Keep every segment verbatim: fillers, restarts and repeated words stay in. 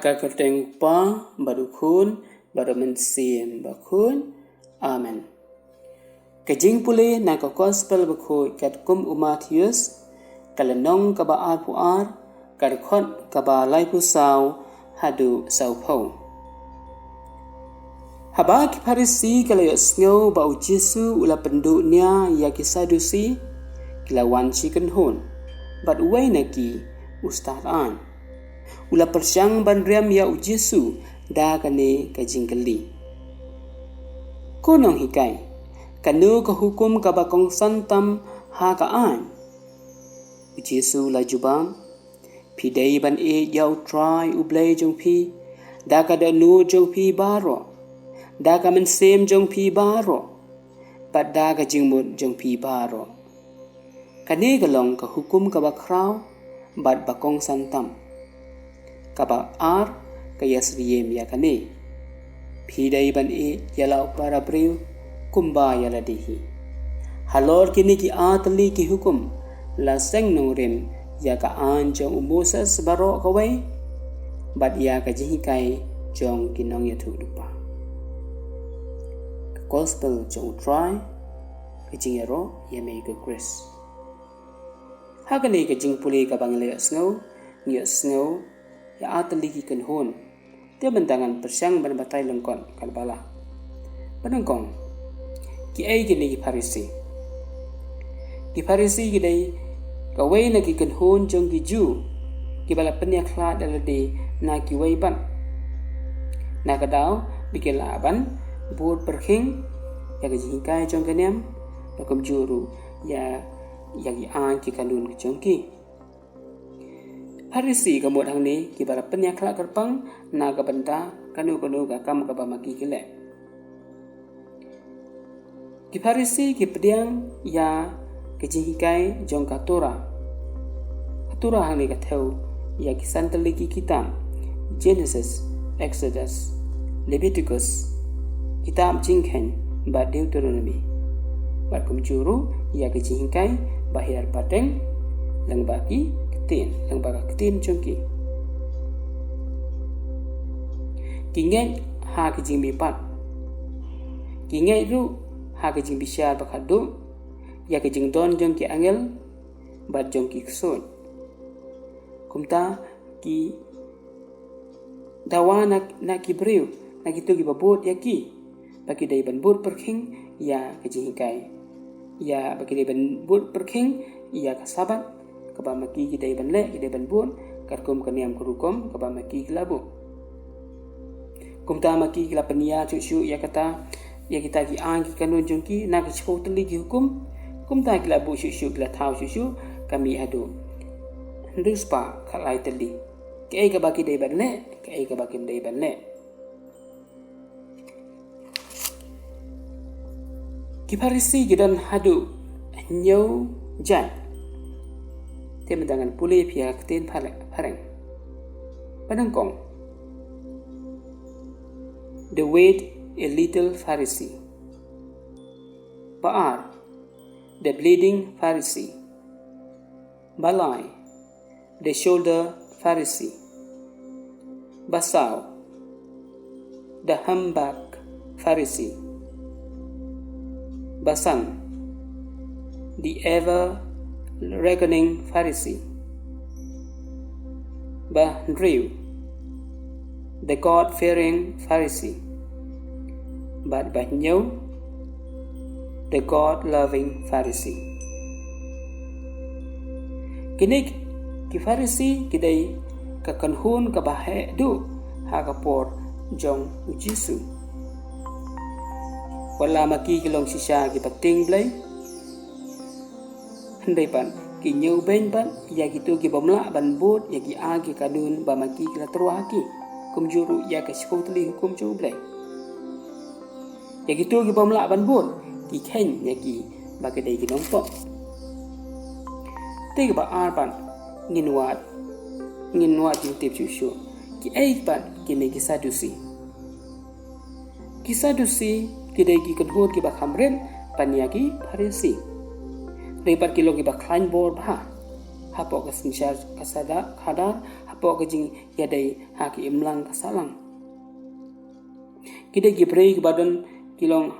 Ka kyrteng u Kpa, bad u Khun, bad u Mynsiem Bakhuid. Amen. Ka jingpule na ka Gospel Bakhuid katkum u Mathaios, ka lynnong kaba arphew ar, ka dkhot kaba laiphew saw haduh sawphew. Haba ki Pharisi ki la ïohsngew ba u Jisu u la pynduh nia ïa ki Sadusi, ki la wan shi kynhun, bad uwei na ki, u stad aiñ, u la pyrshang ban riam ïa u Jisu da kane ka jingkylli: Ko Nonghikai, kano ka hukum kaba kongsan tam ha ka aiñ? U Jisu u la jubab: Phi dei ban ïeit ïa U Trai U Blei jong phi da ka dohnud jong phi baroh, da ka mynsiem jong phi baroh, bad da ka jingmut jong phi baroh. Kane ka long ka hukum kaba khraw bad ba kongsan tam. Kaba ar ka ïasyriem ïa kane: Phi dei ban ïeit ïa la u para briew kumba ïa lade hi. Halor kine ki ar tylli ki hukum, la seng nongrim ïa ka aiñ jong u Moses baroh kawei, bad ïa ka jinghikai jong ki nongïathuhlypa. Ka Gospel jong U Trai. Ka jingïaroh ïa me ko Khrist. Ha kane ka jingpule kaba ngi la ïohsngew, ngi ïohsngew ïa ar tylli ki kynhun. Te mynta ngan pyrshang ban batai lyngkot katba lah. Ba nyngkong, kiei kine ki Pharisi? Ki Pharisi ki dei kawei na ki kynhun jong ki Jiw kiba la pynïakhlad ïa lade na kiwei pat, na ka daw ba ki lah ban bud pyrkhing ïa ka jinghikai jong ka niam, bad kumjuh ruh ïa, ïa ki aiñ ki kanun jong ki. Pharisi ka mut hangne kiba la pynïakhlad kyrpang na ka bynta kano kano ka kam kaba ma ki ki leh. Ki Pharisi ki pdiang ïa ka jinghikai jong ka Torah. Ka Torah hangne ka thew ïa ki san tylli ki kitab: Genesis, Exodus, Leviticus, Kitab Jingkheiñ bad Deuteronomi. Bad kumjuh ruh ïa ka jinghikai ba hiar pateng lyngba ki ktien, lyngba ka ktien jong ki. Ki ngeit ha ka jingmihpat. Ki ngeit ruh ha ka jingbishar ba khatduh, ïa ka jingdon jong ki angel bad jong ki ksuid. Kumta ki dawa na, na ki briew, na kito kiba bud ïa ki, ba ki dei ban bud pyrkhing ïa ka jinghikai. Ïa, ba ki dei ban bud pyrkhing ïa ka Sabbath, kaba ma ki ki dei ban leh, ki dei ban bud katkum ka niam ka rukom kaba ma ki ki la buh. Kumta ma ki ki la pynïar shuh shuh ïa kata, ïa kita ki aiñ ki kanun jong ki na ki shiphew tylli ki hukum. Kumta ki la buh shuh shuh, ki la thaw shuh shuh ka mih haduh hynriew spah khatlai tylli. Kaei kaba ki dei ban leh, kaei kaba kim dei ban leh. Ki Pharisi ki don haduh hynñiew jait. Te mynta ngan pule ïa phi ha ka ktien phare-, phareng. Ba nyngkong, the weak a little Pharisee. Ba ar, the bleeding Pharisee. Ba lai, the shoulder Pharisee. Ba saw, the humpback Pharisee. Ba san, the ever reckoning Pharisee. Ba hynriew, the God-fearing Pharisee. Bad ba hynñiew, the God-loving Pharisee. Kine ki Pharisi ki dei ka kynhun kaba heh duh ha ka por jong u Jisu. Wat la ma ki ki long shisha kiba tieng Blei, hynrei pat ki ñiewbeiñ pat ïa kito ki bym lah ban bud ïa ki aiñ ki kanun ba ma ki ki la tyrwa ha ki, kumjuh ruh ïa ka shiphew tylli hukum jong U Blei. Ïa kito ki bym lah ban bud, ki kheiñ ïa ki ba ki dei ki nongpop. Te kaba ar pat, ngin wad, ngin wad jingtip shuh shuh. Kiei pat kine ki Sadusi? Ki Sadusi ki dei ki kynhun kiba kham rit ban ïa ki Pharisi. Dei pat ki long kiba khlaiñ bor bha. hapoh ka synshar ka sada khadar, hapoh ka jingïadei ha ka imlang ka sahlang. Ki dei ki briew kiba don, ki long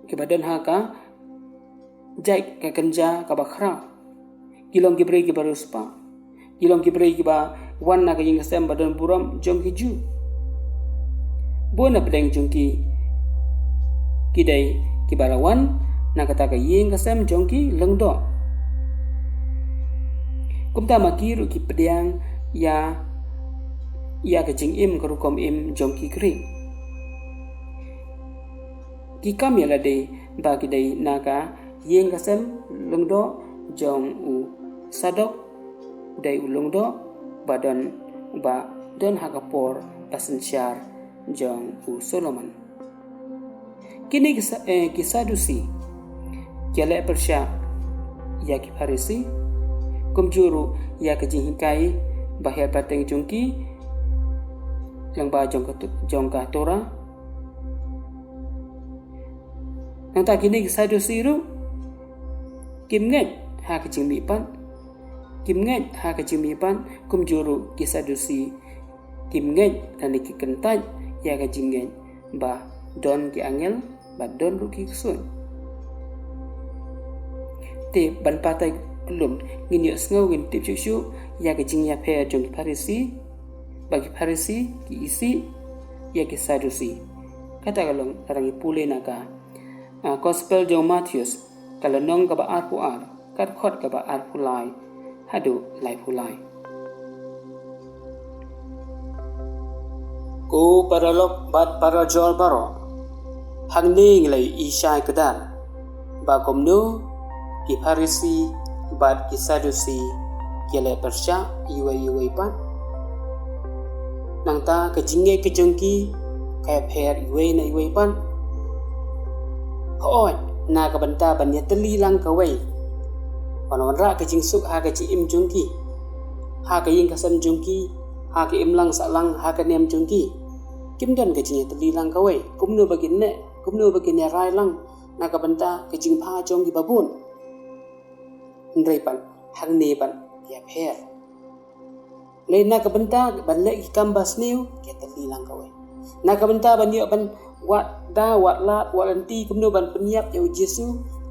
kiba don ha ka jait ka kynja kaba khraw. Ki long ki briew kiba riewspah. Ki long ki briew kiba wan na ka ïing ka sem ba don burom jong ki Jiw. Bun na pdeng jong ki, ki dei kiba la wan na kata ka ïing ka sem jong ki lyngdoh. Kumta ma ki ruh ki pdiang ïa, ïa ka jingim ka rukom im jong ki Grik. Ki kam ïa lade ba ki dei na ka ïing ka sem lyngdoh jong u Sadok, u dei u lyngdoh ba don, ba don ha ka por ba synshar jong u Solomon. Kine ki Sa-, eh, ki Sadusi ki leh pyrshah ïa ki Pharisi, kumjuh ruh ïa ka jinghikai ba hiar pateng jong ki lyngba jong ka tu-, jong ka Torah. Nangta kine ki Sadusi ruh kim ngeit ha ka jingmihpat, kim ngeit ha ka jingmihpat, kumjuh ruh ki Sadusi kim ngeit lane ki kyntait ïa ka jingngeit ba don ki angel, ba don ruh ki ksuid. Te ban batai kyllum, ngin ïohsngew, ngin tip shuh shuh ïa ka jingïapher jong ki Pharisi, ba ki Pharisi ki isih ïa ki Sadusi. Kata ka long lada ngi pule na ka, ah, Gospel jong u Mathaios, ka lynnong kaba arphew ar, ka dkhot kaba arphew lai haduh laiphew lai. Ko paralok bad parajor baroh, hangne ngi la ïohi shai kdar ba kumno ki Pharisi bad ki Sadusi ki leh pyrshah iwei ïa iwei pat. Nangta ka jingngeit ka jong ki ka ïapher iwei na iwei pat. Hooid, na ka bynta ban ïatylli lang kawei, ban wanrah ka jingsuk ha ka jingim jong ki, ha ka ïing ka sem jong ki, ha ka imlang sahlang, ha ka niam jong ki, kim don ka jingïatylli lang kawei kumno ba kin neh, kumno ba kin ïarai lang na ka bynta ka jingbha jong ki babun. Hynrei pat hangne pat ki ïapher. Lei na ka bynta ban leh ki kam ba sniew, ki ïatylli lang kawei. Na ka bynta ban ïoh ban wad daw, wad lad, wad lynti kumno ban pynïap ïa u Jisu,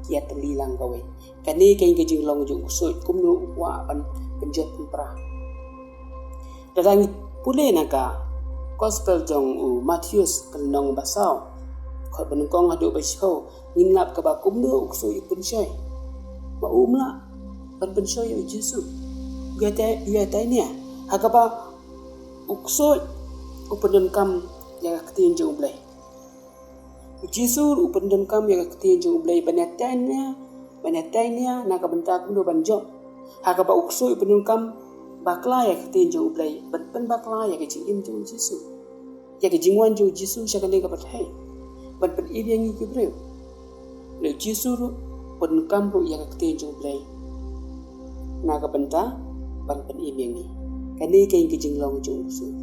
ki ïatylli lang kawei. Kane ka ïing ka jinglong jong u ksuid, kumno u kwah ban pynjot pynpra. Lada ngi pule na ka Gospel jong u Mathaios, ka lynnong ba saw, dkhot ba nyngkong haduh ba shiphew, ngin lap kaba kumno u ksuid u pynshoi. Ma u um lah ban pynshoi ïa u Jisu. Ïa tai, ïa tai nia, ha kaba u ksuid u pyndonkam ïa ka ktien jong u Blei. U Jisu ruh u pyndonkam ïa ka ktien jong u Blei ban ïa tai nia, ban ïa tai nia na ka bynta kumno ban jop. Ha kaba u ksuid u pyndonkam bakla ïa ka ktien jong u Blei ban pynbakla ïa ka jingim jong u Jisu. Ïa ka jingwan jong u Jisu sha kane ka pyrthei ban pynim ïa ngi ki briew. Lei u Jisu ruh u pyndonkam ruh ïa ka ktien jong u Blei na ka bynta ban pynim ïa ngi. Kane ka ïing ka jinglong jong u ksuid.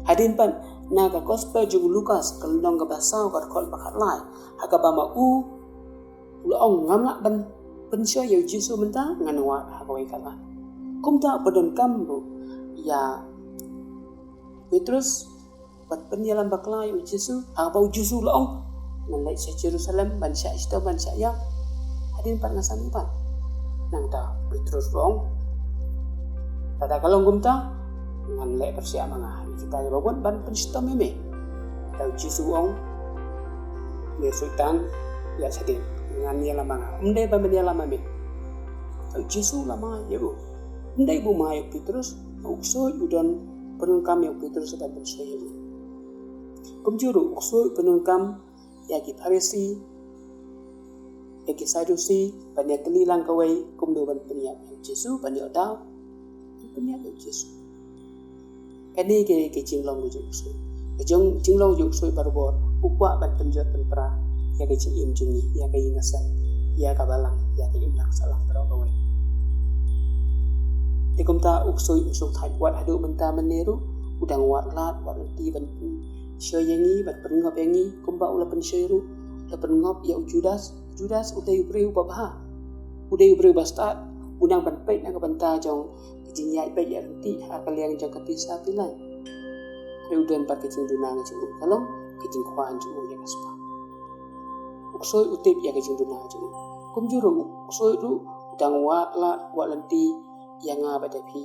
Hadien pat na ka Gospel jong u Lukas, ka lynnong kaba saw, ka dkhot ba khatlai, ha kaba ma u u la ong, ngam lah ban pynshoi ïa u Jisu mynta, ngan wad ha kawei ka lad. Kumta u pyndonkam ruh ïa Petrus ban pynïalam bakla ïa u Jisu, ha kaba u Jisu u la ong, ngan leit sha Jerusalem ban shah shitom ban shah ïap hadien pat nga sah mih pat. Nangta u Petrus u la ong, lada ka long kumta, ngan leh pyrshah ma nga ïa kita kiba bun ban pynshitom ïa me. Te u Jisu u ong, me Soitan, ïaid shadien, ngan ïalam ma nga. Ym dei ban pynïalam ma me. Te u Jisu u la mai ïa u. Ym dei ba u mai ïa u Petrus, u ksuid u don pyndonkam ïa u Petrus ban pynshoi ïa u. Kumjuh ruh u ksuid u pyndonkam ïa ki Pharisi, ïa ki Sadusi, ban ïatylli lang kawei kumno ban pynïap ïa u Jisu, ban ïoh daw ban pynïap ïa u Jisu. Kane ka, ka jinglong jong u ksuid. Ka jong, jinglong jong u ksuid barabor u kwah ban pynjot pynpra ïa ka jingim jong ngi, ïa ka ïing ka sem, ïa ka balang, ïa ka imlang sahlang baroh kawei. Te kumta u ksuid um shongthait wat haduh mynta mynne ruh, u dang wad lad, wad lynti ban pynshoi ïa ngi, ban pynngop ïa ngi, kumba u la pynshoi ruh, u la pynngop ïa u Judas. U Judas u dei u briew ba bha. U dei u briew ba stad. U nang ban peit na ka bynta jong ka jingïaid beit ïaid ryntih ha ka liang jong ka pisa pilai. Hynrei u don pat ka jingduna ka jong u, ka long ka jingkwah jong u ïa ka spah. U ksuid u tip ïa ka jingduna ka jong u. Kumjuh ruh u ksuid ruh u dang wad lad wad lynti ïa nga bad ïa phi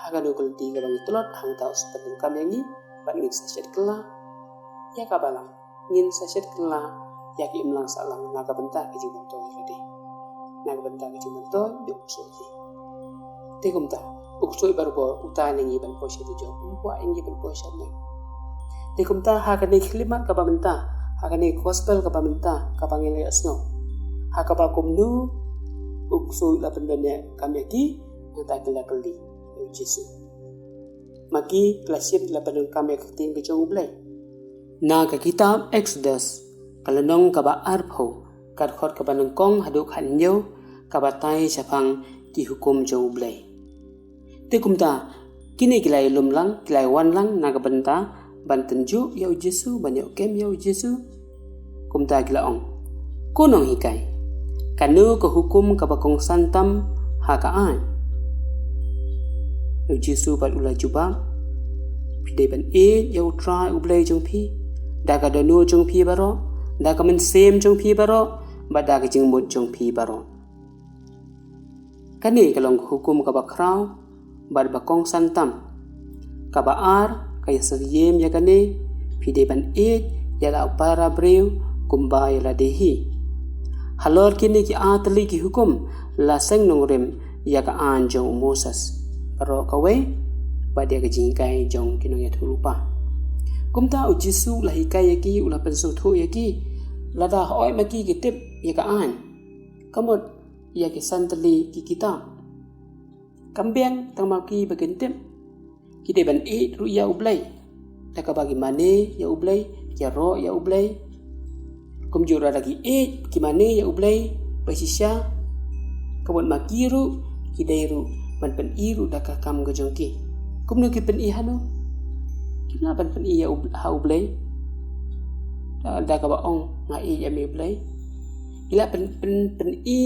ha kano ka lynti kaba ngi tlot hangta u sa pyndonkam ïa ngi bad ngin sa shet kylla ïa ka balang, ngin sa shet kylla ïa ka imlang sahlang na ka bynta ka jingmyntoi ïa lade, na ka bynta ka jingmyntoi ïa u ksuid. Te kumta u ksuid barabor u tai na ngi ban poi sha dujok, um kwah ïa ngi ban poi sha neng. Te kumta ha kane ka khyllipmat kaba mynta, ha kane ka gospel kaba mynta kaba ngi la ïohsngew, ha kaba kumno u ksuid u la pyndonkam ïa ki, nangta ki la kylli ïa u Jisu. Ma ki ki la shim, ki la pyndonkam ïa ka ktien ka jong U Blei. Na ka kitab Exodus, ka lynnong kaba arphew, ka dkhot kaba nyngkong haduh khathynñiew, ka batai shaphang ki hukum jong U Blei. Te kumta, kine ki la ïalum lang, ki la ïawan lang na ka bynta ban tynjuh ïa u Jisu, ban ïoh kem ïa u Jisu. Kumta ki la ong, "Ko nonghikai, kano ka hukum kaba kongsan tam ha ka aiñ?" U Jisu pat u la jubab, "Phi dei ban ïeit ïa U Trai U Blei jong phi da ka dohnud jong phi baroh, da ka mynsiem jong phi baroh, bad da ka jingmut jong phi baroh. Kane ka long ka hukum kaba khraw bad ba kongsan tam. Kaba ar ka ïasyriem ïa kane, phi dei ban ïeit ïa la u para briew kumba ïa lade hi. Halor kine ki ar tylli ki hukum la seng nongrim ïa ka aiñ jong u Moses baroh kawei, bad ïa ka jinghikai jong ki nongïathuhlypa." Kumta u Jisu u la hikai ïa ki, u la pynsngewthuh ïa ki, "Lada hooid ma ki ki tip ïa ka aiñ, ka mut ïa ki san tylli ki kitab, kam biang tang ma ki ba kin tip. Ki dei ban ïeit ruh ïa U Blei da kaba ki mane ïa U Blei, ki ïaroh ïa U Blei. Kumjuh ruh lada ki ïeit, ki mane ïa U Blei ba shisha, ka mut ma ki ruh ki dei ruh ban pyni ruh da ka kam ka jong ki." Kumno ki pyni hano? Kim lah ban pyni ïa U-, ha U Blei da, da kaba ong, "Nga ïeit ïa me U Blei." Ki lah pyn, pyn, pyni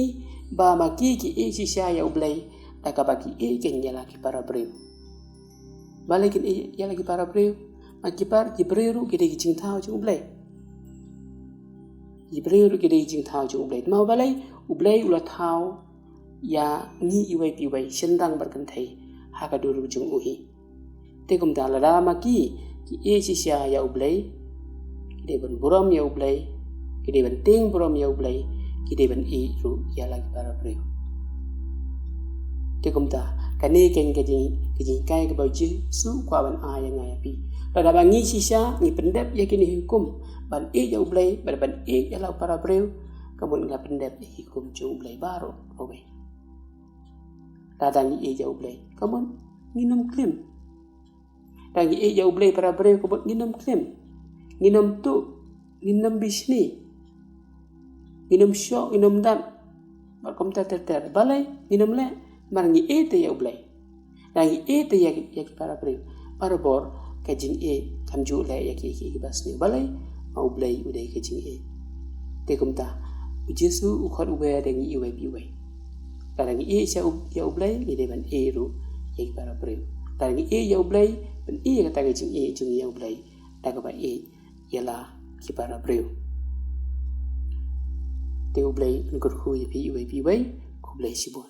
ba ma ki ki ïeit shisha ïa U Blei da kaba ki ïeit kein ïa la ki para briew. Balei kin ïeit ïa la ki para briew? Ma ki para, ki briew ruh ki dei ki jingthaw jong U Blei. Ki briew ruh ki dei ki jingthaw jong U Blei. Te ma balei U Blei u la thaw ïa ngi iwei pa iwei, shynrang bad kynthei, ha ka dur jong u hi? Te kumta lada ma ki ki ïeit shisha ïa U Blei, ki dei ban burom ïa U Blei, ki dei ban tieng burom ïa U Blei, ki dei ban ïeit ruh ïa la ki para briew. Te kumta, kane kein ka jing, ka jinghikai kaba u Jisu u kwah ban ai ïa nga ïa phi. Lada ba ngi shisha ngi pyndep ïa kine ki hukum ban ïeit ïa U Blei bad ban ïeit ïa la u para briew, ka mut ngi la pyndep ïa ki hukum jong U Blei baroh kawei. Lada ngi ïeit ïa U Blei, ka mut ngin ym klim. Lada ngi ïeit ïa U Blei, para briew, ka mut ngin ym klim, ngin ym tuh, ngin ym bishni, ngin ym shoh, ngin ym dat, bad kumta ter ter. Balei ngin ym leh? Namar ngi ïeit ïa U Blei. Lada ngi ïeit ïa ki, ïa ki para briew, barabor ka jingïeit kam ju leh ïa ki, ki, kiba sniew. Balei? Ma U Blei u dei ka jingïeit. Te kumta u Jisu u khot u wer ïa ngi iwei pa iwei. Lada ngi ïeit ïa U, ïa U Blei, ngi dei ban ïeit ruh ïa ki para briew. Lada ngi ïeit ïa U Blei, ban ïeit ïa kata ka jingïeit jong ngi ïa U Blei da kaba ïeit ïa la ki para briew. Te U Blei un kyrkhu ïa phi iwei pa iwei. Khublei shibun.